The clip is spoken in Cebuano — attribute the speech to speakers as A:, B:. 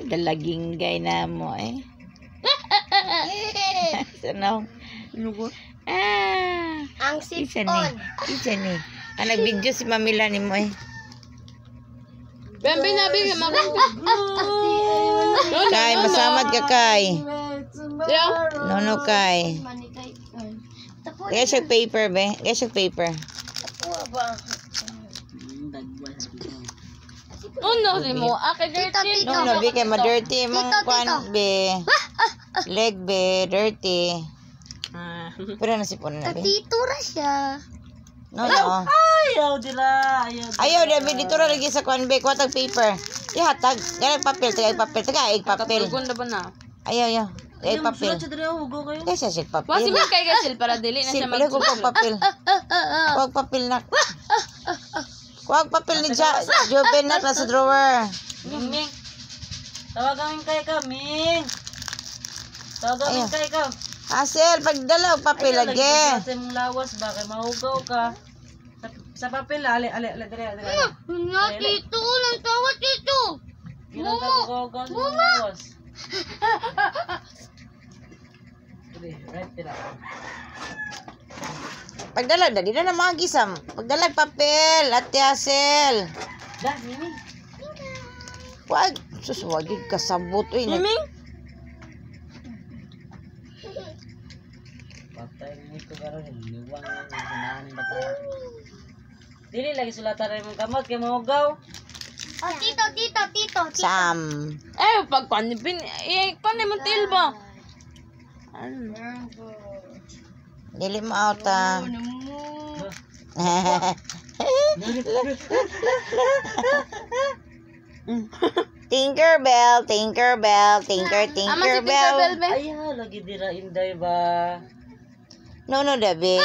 A: Dalaging gay na mo eh. Sanaw.
B: Lugot.
A: Ah.
C: Ang
A: Isa ni.
C: sipon.
A: Isa ni. Ah, nag-video si Mamila ni mo eh.
B: Bembe na bi mag.
A: Kay, masamad ka kay.
B: Yeah.
A: No, no, kay.
C: Manikay. Tapo
A: Kaya siya paper, be. Kaya siya paper.
C: tapo ba?
B: Uno si mo. Ah, kay
C: Tito,
B: dirty.
C: tito.
A: No, no, be. Kay ma-dirty mong
C: Tito,
A: kwan,
C: tito.
A: be. Leg, be. Dirty.
B: Ah.
A: Pero nasipon na, be.
C: Tatito ra siya.
A: No, no.
D: Ayaw dila, ayaw.
A: Ayaw, David, dito ra lagi sa kwan, be. Kuha tag paper. Ihatag. Ganag papel, tagay papel, tagay papel.
B: Katulgon na ba na?
A: Ayaw, ayaw. Tagay papel.
D: Sulat siya diri, oh, hugaw kayo.
A: Kaya siya siya
B: Wasi
A: papel.
B: mo kay gasil para dili na siya
A: Sil, pala
B: mag.
A: ko kog papel. Kuwag papel na. Kuwag papel ni Ja. Joven na nasa drawer.
D: Ming, Ming. Tawagan kay ka, Ming. Tawagan
A: Ayaw.
D: kay ka.
A: Asel, pagdala og papel
D: Ayaw,
A: lagi.
D: lagi sa imong lawas ba kay mahugaw ka. Sa papel, ali ali ali diri diri.
C: Nga, tito. Nang tawa, tito.
D: Ginagawa sa imong lawas. Diri, right dira.
A: Pagdala, dali na na mga gisam. Pagdala og papel, Ate Asel.
D: Da, Ming.
A: Wag, sus, wag yun kasabot. Uy,
B: Miming.
D: Patay mo ito karon, liwang sanahan ni bata. Dili lagi sulatan ra imong kamot kay mahugaw.
C: Oh, tito, tito, tito, tito.
A: Sam.
B: Eh pag kwan bin eh kwan ni mo til ba? Ano?
A: Dili mo out ah. Tinkerbell, Tinkerbell, Tinker,
B: Ama si
A: Tinkerbell.
B: Tinkerbell be.
D: Ayaw lagi dira inday ba.
A: No, no, Dabi.